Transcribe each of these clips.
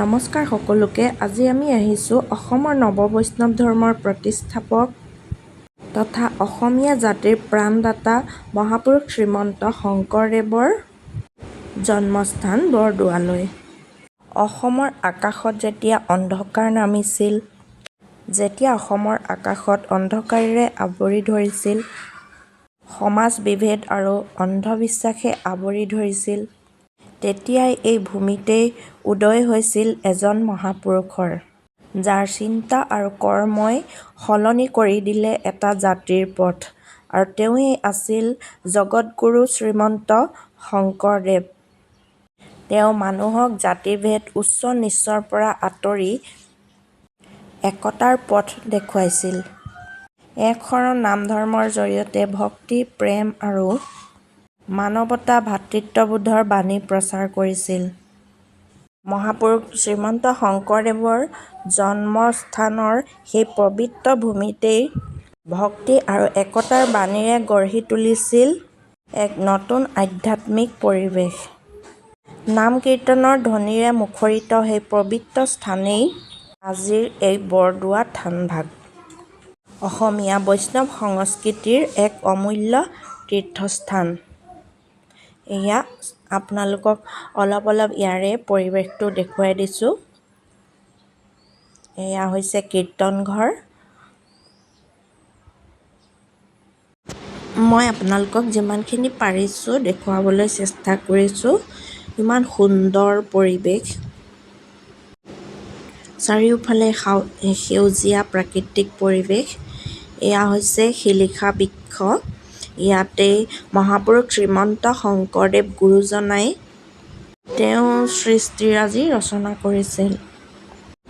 নমস্কাৰ সকলোকে। আজি আমি আহিছোঁ অসমৰ নৱবৈষ্ণৱ ধৰ্মৰ প্ৰতিষ্ঠাপক তথা অসমীয়া জাতিৰ প্ৰাণদাতা মহাপুৰুষ শ্ৰীমন্ত শংকৰদেৱৰ জন্মস্থান বৰদোৱালৈ। অসমৰ আকাশত যেতিয়া অন্ধকাৰ নামিছিল, যেতিয়া অসমৰ আকাশত অন্ধকাৰেৰে আৱৰি ধৰিছিল, সমাজ বিভেদ আৰু অন্ধবিশ্বাসে আৱৰি ধৰিছিল, তেতিয়াই এই ভূমিতেই উদয় হৈছিল এজন মহাপুৰুষৰ, যাৰ চিন্তা আৰু কৰ্মই সলনি কৰি দিলে এটা জাতিৰ পথ। আৰু তেওঁৱেই আছিল জগতগুৰু শ্ৰীমন্ত শংকৰদেৱ। তেওঁ মানুহক জাতিভেদ, উচ্চ নীচৰ পৰা আঁতৰি একতাৰ পথ দেখুৱাইছিল। একশৰণ নামধৰ্মৰ জৰিয়তে ভক্তি, প্ৰেম আৰু মানৱতা ভাতৃত্ববোধৰ বাণী প্ৰচাৰ কৰিছিল। মহাপুৰুষ শ্ৰীমন্ত শংকৰদেৱৰ জন্মস্থানৰ সেই পবিত্ৰ ভূমিতেই ভক্তি আৰু একতাৰ বাণীৰে গঢ়ি তুলিছিল এক নতুন আধ্যাত্মিক পৰিৱেশ। নাম কীৰ্তনৰ ধ্বনিৰে মুখৰিত সেই পবিত্ৰ স্থানেই আজিৰ এই বৰদোৱা থানভাগ, অসমীয়া বৈষ্ণৱ সংস্কৃতিৰ এক অমূল্য তীৰ্থস্থান। এয়া আপোনালোকক অলপ অলপ ইয়াৰে পৰিৱেশটো দেখুৱাই দিছোঁ। এয়া হৈছে কীৰ্তন ঘৰ। মই আপোনালোকক যিমানখিনি পাৰিছোঁ দেখুৱাবলৈ চেষ্টা কৰিছোঁ। ইমান সুন্দৰ পৰিৱেশ, চাৰিওফালে সেউজীয়া প্ৰাকৃতিক পৰিৱেশ। এয়া হৈছে শিলিখা বৃক্ষ। ইয়াতেই মহাপুৰুষ শ্ৰীমন্ত শংকৰদেৱ গুৰুজনাই তেওঁৰ সৃষ্টিৰাজি ৰচনা কৰিছিল।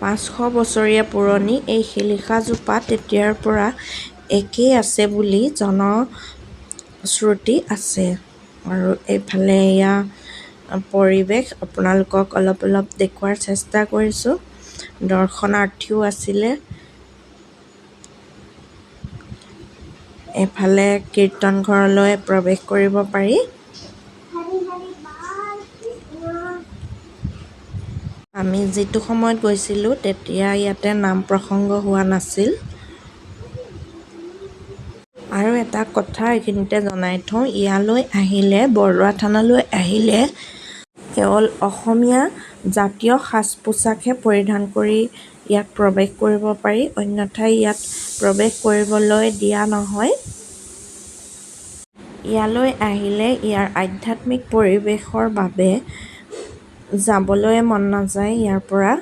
500 বছৰীয়া পুৰণি এই শিলিখাজোপা তেতিয়াৰ পৰা একেই আছে বুলি জনশ্ৰুতি আছে। আৰু এইফালে এয়া পৰিৱেশ আপোনালোকক অলপ অলপ দেখুওৱাৰ চেষ্টা কৰিছোঁ। দৰ্শনাৰ্থীও আছিলে। এইফালে কীৰ্তন ঘৰলৈ প্ৰৱেশ কৰিব পাৰি। আমি যিটো সময়ত গৈছিলোঁ তেতিয়া ইয়াতে নাম প্ৰসংগ হোৱা নাছিল। আৰু এটা কথা এইখিনিতে জনাই থওঁ, ইয়ালৈ আহিলে, বৰদোৱা থানলৈ আহিলে কেৱল অসমীয়া জাতীয় সাজ পোছাকহে পৰিধান কৰি ইয়াত প্ৰৱেশ কৰিব পাৰি, অন্যথা ইয়াত প্ৰৱেশ কৰিবলৈ দিয়া নহয়। ইয়ালৈ আহিলে ইয়াৰ আধ্যাত্মিক পৰিৱেশৰ বাবে যাবলৈ মন নাযায় ইয়াৰ পৰা।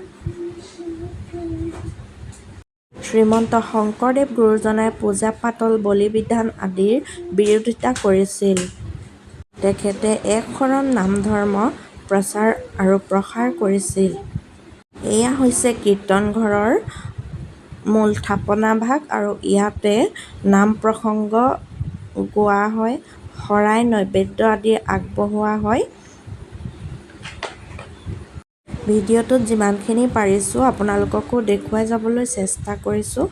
শ্ৰীমন্ত শংকৰদেৱ গুৰুজনাই পূজা পাতল, বলি বিধান আদিৰ বিৰোধিতা কৰিছিল। তেখেতে একশৰণ নামধৰ্ম প্ৰচাৰ আৰু প্ৰসাৰ কৰিছিল। এয়া হৈছে কীৰ্তন ঘৰৰ মূল থাপনা ভাগ আৰু ইয়াতে নাম প্ৰসংগ গোৱা হয়, শৰাই নৈবেদ্য আদি আগবঢ়োৱা হয়। ভিডিঅ'টোত যিমানখিনি পাৰিছোঁ আপোনালোককো দেখুৱাই যাবলৈ চেষ্টা কৰিছোঁ।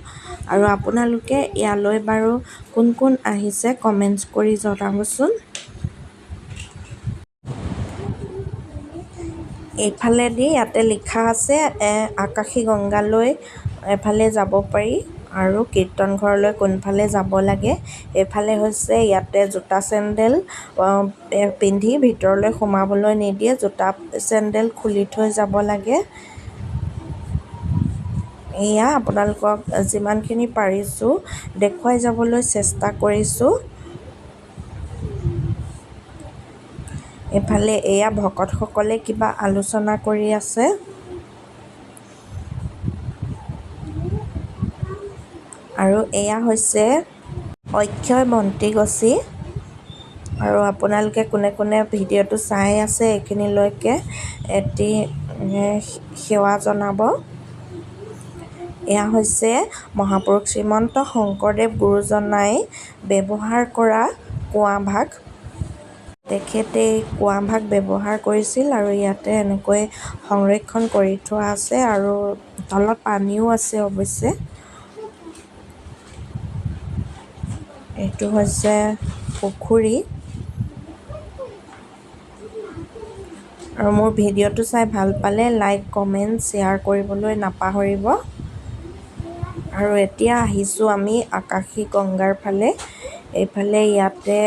আৰু আপোনালোকে ইয়ালৈ বাৰু কোন কোন আহিছে কমেণ্টছ কৰি জনাবচোন। এইফালেদি ইয়াতে লিখা আছে, আকাশী গংগালৈ এফালে যাব পাৰি আৰু কীৰ্তন ঘৰলৈ কোনফালে যাব লাগে। এইফালে হৈছে ইয়াতে জোতা চেণ্ডেল পিন্ধি ভিতৰলৈ সোমাবলৈ নিদিয়ে, জোতা চেণ্ডেল খুলি থৈ যাব লাগে। এয়া আপোনালোকক যিমানখিনি পাৰিছোঁ দেখুৱাই যাবলৈ চেষ্টা কৰিছোঁ। এইফালে এয়া ভকতসকলে কিবা আলোচনা কৰি আছে। আৰু এয়া হৈছে অক্ষয় বন্তিগছি। আৰু আপোনালোকে কোনে কোনে ভিডিঅ'টো চাই আছে এইখিনিলৈকে এটি সেৱা জনাব। এয়া হৈছে মহাপুৰুষ শ্ৰীমন্ত শংকৰদেৱ গুৰুজনাই ব্যৱহাৰ কৰা কুঁৱাভাগ। তেখেতে এই কুঁৱাভাগ ব্যৱহাৰ কৰিছিল আৰু ইয়াতে এনেকৈ সংৰক্ষণ কৰি থোৱা আছে আৰু তলত পানীও আছে অৱশ্যে। এইটো হৈছে পুখুৰী। আৰু মোৰ ভিডিঅ'টো চাই ভাল পালে লাইক, কমেণ্ট, শ্বেয়াৰ কৰিবলৈ নাপাহৰিব। আৰু এতিয়া আহিছোঁ আমি আকাশী গংগাৰ ফালে। এইফালে ইয়াতে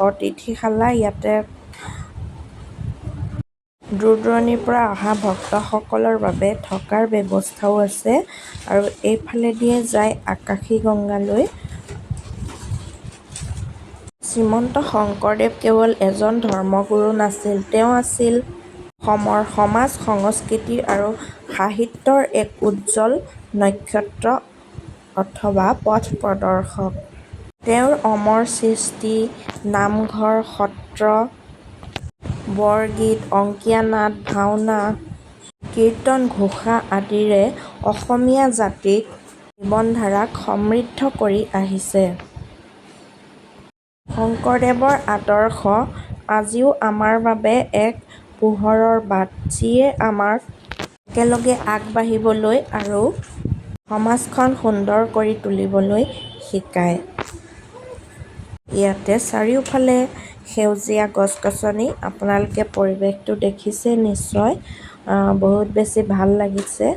অতিথিশালা। ইয়াতে দূৰ দূৰণিৰ পৰা অহা ভক্তসকলৰ বাবে থকাৰ ব্যৱস্থাও আছে। আৰু এইফালেদিয়ে যায় আকাশী গংগালৈ। শ্ৰীমন্ত শংকৰদেৱ কেৱল এজন ধৰ্মগুৰু নাছিল, তেওঁ আছিল অসমৰ সমাজ, সংস্কৃতি আৰু সাহিত্যৰ এক উজ্জ্বল নক্ষত্ৰ অথবা পথ প্ৰদৰ্শক। তেওঁৰ অমৰ সৃষ্টি, নামঘৰ, সত্ৰ, বৰগীত, অংকীয়া নাট, ভাওনা, কীৰ্তন ঘোষা আদিৰে অসমীয়া জাতিক জীৱনধাৰাক সমৃদ্ধ কৰি আহিছে। শংকৰদেৱৰ আদৰ্শ আজিও আমাৰ বাবে এক পোহৰৰ বাট, যিয়ে আমাক একেলগে আগবাঢ়িবলৈ আৰু সমাজখন সুন্দৰ কৰি তুলিবলৈ শিকায়। ইয়াতে চাৰিওফালে সেউজীয়া গছ গছনি। আপোনালোকে পৰিৱেশটো দেখিছে নিশ্চয়, বহুত বেছি ভাল লাগিছে।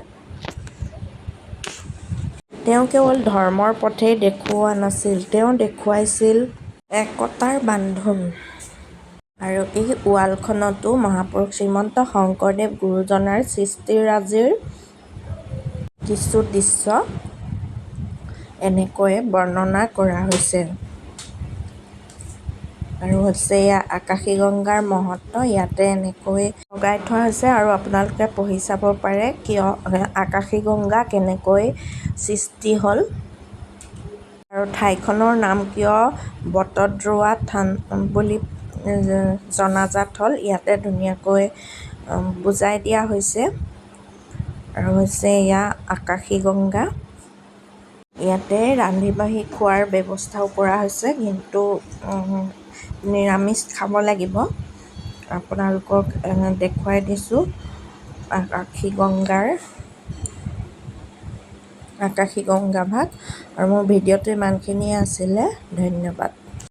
তেওঁ কেৱল ধৰ্মৰ পথেই দেখুওৱা নাছিল, তেওঁ দেখুৱাইছিল একতাৰ বান্ধোন। আৰু এই ৱালখনতো মহাপুৰুষ শ্ৰীমন্ত শংকৰদেৱ গুৰুজনাৰ সৃষ্টিৰাজিৰ কিছু দৃশ্য এনেকৈয়ে বৰ্ণনা কৰা হৈছে। আৰু হৈছে এয়া আকাশী গংগাৰ মহত্ব। ইয়াতে এনেকৈ লগাই থোৱা হৈছে আৰু আপোনালোকে পঢ়ি চাব পাৰে কিয় আকাশী গংগা কেনেকৈ সৃষ্টি হ'ল আৰু ঠাইখনৰ নাম কিয় বটদ্ৰৱা থান বুলি জনাজাত হ'ল। ইয়াতে ধুনীয়াকৈ বুজাই দিয়া হৈছে। আৰু হৈছে এয়া আকাশী গংগা। ইয়াতে ৰান্ধি বাঢ়ি খোৱাৰ ব্যৱস্থাও কৰা হৈছে, কিন্তু নিৰামিষ খাব লাগিব। আপোনালোকক দেখুৱাই দিছোঁ আকাশী গংগা ভাগ। আৰু মোৰ ভিডিঅ'টো ইমানখিনিয়ে আছিলে, ধন্যবাদ।